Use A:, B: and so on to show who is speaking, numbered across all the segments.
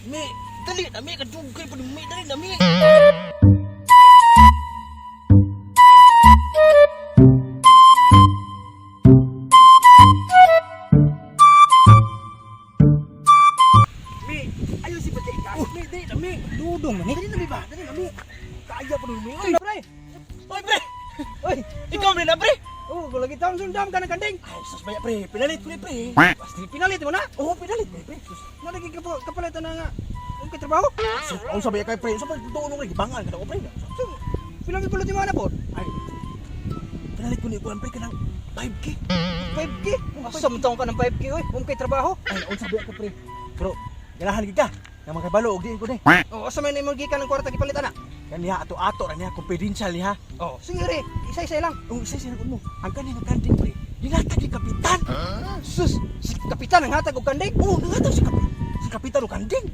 A: Mi, dali na mi, kadugay pa ni mi, dali na mi. Mi, ayaw si Pati ka. Mi, dali na mi.
B: Dudong man eh.
A: Dali na mi ba? Dali na mi. Kaya pa ni mi.
B: Oy, pre.
A: Oy, pre.
B: Oy,
A: Ikaw mi na, pre.
B: oh, lagi taon sundam ka ng kanding.
A: Ay, sus baya, pre. Pinalit ko ni pre.
B: Basta pinalit mo na.
A: Oo, pinalit ko ni pre. Sus,
B: Nalagi ka kapalitan na nga. Ang kay trabaho.
A: sus, ang sabi kay pre. Sa pagtuon ng gibangan ka na ko, pre.
B: So, pinalit pulot mo na po.
A: Ay, pinalit ko ni kuan pre kanang 5K.
B: 5K. Asa mo taon ka ng 5K oy? Kung kay trabaho.
A: Ay, unsa ba ka pre? Pero ganahan gid ka. Nga makabalo og diin ko ni.
B: Oh, asa man imong gikan ng kwarta gipalit ana?
A: Kaniya ato-ato ra niya confidential niya.
B: Oh, sige re, isa-isa lang.
A: Ang isa siya mo, ang kani nga kanding pre. Ginatag ni kapitan.
B: Sus, si kapitan ang hatag og kanding.
A: Oh, nangatag si kapitan. Si kapitan og kanding.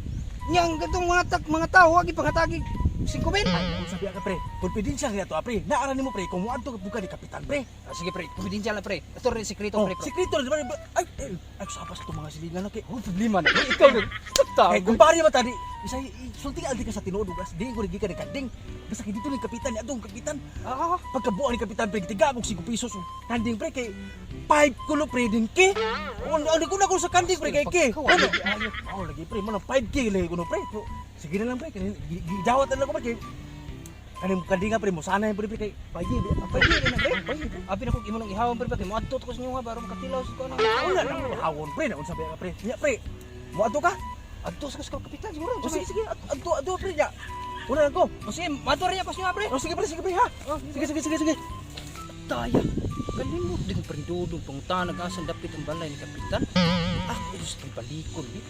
B: Nya ang gatong mga tak mga tao wag ipanghatagi 5,000.
A: Ay, unsa biya ka pre? Confidential niya to, ah, pre. Naara nimo pre kung moadto ka buka ni kapitan pre.
B: Ah, sige pre, confidential na pre. Ato rin sekreto
A: Oh,
B: pre. Pre.
A: sikreto ra di ba? Ay, ay, ay sapas to mga silingan na kay.
B: Oh, problema na. Ikaw nag
A: Kay kumpare man tadi, isa sulti aldi ka sa tinuod ug as di ko gikan ni kanding. Basta kay dito ni kapitan ni adong kapitan.
B: Ah,
A: Pagkabuan ni kapitan pre gitiga og 5 pesos og kanding pre kay 5 kulo pre din ke. Ano ano ko na ko sa kanding pre kay ke. Ano? Oh, lagi pre mo 5K lagi kuno pre. Pero, sige na lang pre kay gidawat na lang ko pre kay kaning kanding nga pre mo sana pre pre kay 5K
B: 5K na pre.
A: 5K pre.
B: Abi na ko imo nang ihawon pre kay moadto ko sa inyo nga baron makatilaw sa ko na.
A: Wala na hawon pre na unsa ba ka pre. Nya pre. Mo adto ka?
B: Adto sa ko kapitan siguro.
A: O sige sige adto adto pre nya. Una lang ko.
B: O sige, moadto rin ako sa inyo pre.
A: O sige pre sige pre ha.
B: Oh,
A: Sige sige sige sige.
B: Taya. Kalimot din prindudong pangutanag asan dapit ang balay ni kapitan. Ah, ito sa balikon ni.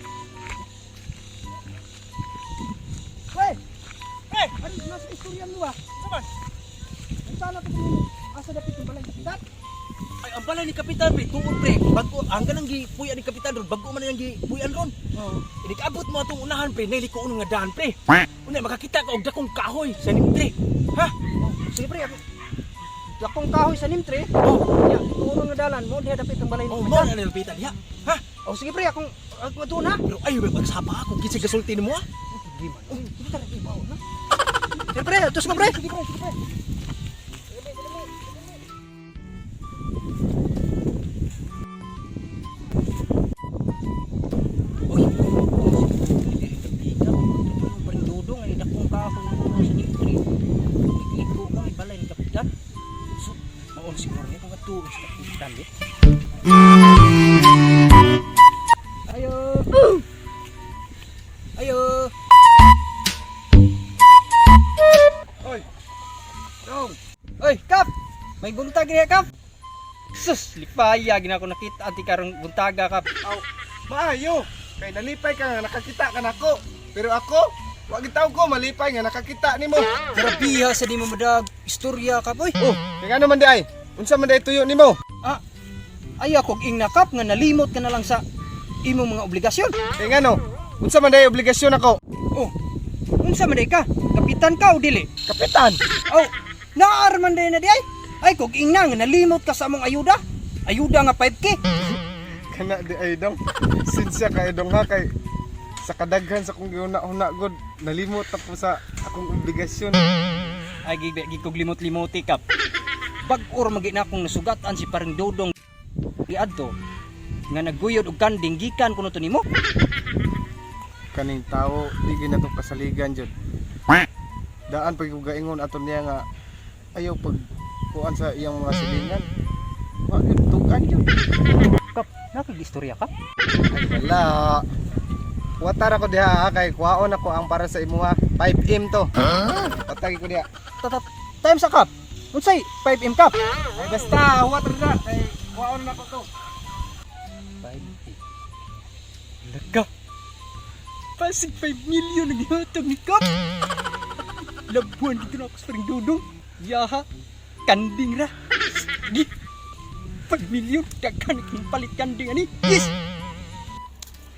B: Wey!
A: Pre!
B: Ano nasa istorya mo ba?
A: Saman.
B: Ang ko kung asa dapit ang balay ni kapitan?
A: Ay, ang balay ni Kapitan pre, tuod pre. Bago ang ganang gipuy ni Kapitan ron, bago man ang gipuyan ron.
B: Oo.
A: Inikabot mo atong unahan pre, nailikuon nga daan pre. Una makakita ka og dakong kahoy sa nimtre. Ha?
B: Oh, sige pre, ako. Dakong kahoy sa nimtre.
A: Oh,
B: Ya, tuon nga dalan mo diha dapit ang balay ni
A: oh, mo
B: kapitan.
A: na nilupitan diha. Ha?
B: Oh, sige pre, akong ako doon ha.
A: Pero ay, may pagsapa ako kinsa gasulti nimo ah.
B: Di man. Oh, sige tara ibaw na. Sige pre, tos mo pre.
A: Sige pre, sige pre.
B: Uy, Prindudong ay dakong kahoy mo sa nimtre. Ikliko ka may balay ni kapitan. So, maon siguro niya kung atuon sa kapitan di. Ayo. Ayo.
C: Oy. Dong.
B: Oy, Kap! May buntag niya, Kap! Sus, lipaya gina ko nakita ati karong buntaga, Kap.
C: Aw, maayo. Kay nalipay ka nga nakakita ka nako. Pero ako, wa gitaw ko malipay nga nakakita nimo.
B: Grabiha sa di mo madag istorya, Kap. Oy,
C: Oh, kay ngano man di ay? Unsa man di ay tuyo nimo?
B: ah, ay ako ing nakap nga nalimot ka na lang sa imong mga obligasyon.
C: Kay ngano? Unsa man di ay obligasyon ako?
B: Oh, unsa man day ka? Kapitan ka o dili?
C: Kapitan.
B: Oh, naar man day na di ay. Ay kog ing na nga nalimot ka sa among ayuda. Ayuda nga 5K.
C: Kana di ay dong. Sinsya kay dong ha kay sa kadaghan sa akong giuna-una god nalimot ako sa akong obligasyon.
B: Ay gig gig kog limot-limoti kap. Bag-or magi na akong nasugatan si paring Dodong giadto nga nagguyod og kanding gikan kuno to nimo.
C: Kaning tao di gyud natong kasaligan jud. Daan pag ko gaingon ato niya nga ayaw pag kuan sa iyang mga silingan. Wa gyud tugan jud.
B: Kap, nakag-istorya ka?
C: Ay, wala. Watara ko diha ha, kay kuhaon ako ang para sa imuha. 5M to. Watagi ko diha.
B: Tata, time sa kap. Unsay 5M kap?
C: Ay basta water na kay kuhaon na ko to.
B: 5M. Laga. Pasig 5 million ang gihatag ni Kap. Labuan dito na ako sa paring Dodong. Yaha. Kanding ra. Gi. 5 million. Daghan kong palit kanding ani. Yes.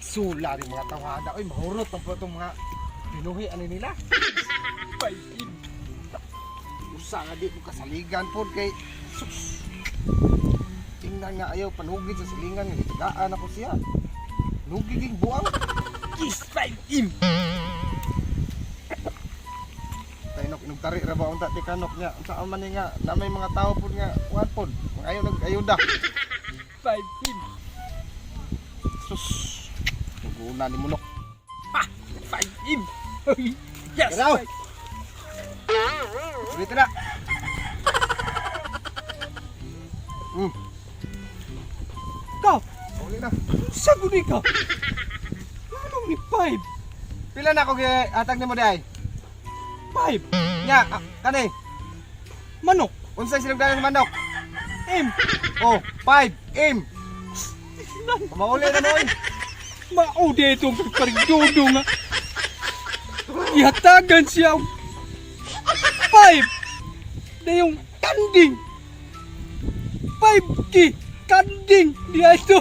C: Sula rin mga tawada oy mahurot ang po itong mga binuhi ani nila.
B: 5M.
C: Usa nga di ko kasaligan pod kay sus. Tingnan nga ayaw panugid sa silingan nga gitagaan ako siya. Nugi ging buang.
B: Yes, 5M.
C: Tainok inog tari ra ba unta ti kanok niya. Unsa man ni nga na may mga tao pud nga kuan pod. Mga ayo nag-ayuda.
B: 5M.
C: Sus. Tuguna ni munok.
B: Ha! 5M. Yes.
C: Ganaw.
B: 5M.
C: Ulitin na.
B: Kap,
C: Uli na.
B: unsa gud ni ka? Anong ni 5?
C: Pila na ako gihatag nimo di ay?
B: 5.
C: Nya, ah, kani.
B: Manok.
C: Unsay sinugdanan sa manok?
B: M.
C: Oh, 5 M. Mauli na mo oy.
B: Mao di itong paring dudong nga. Ihatagan siya og 5. Na yung kanding. 5K. Kanding. Di ito.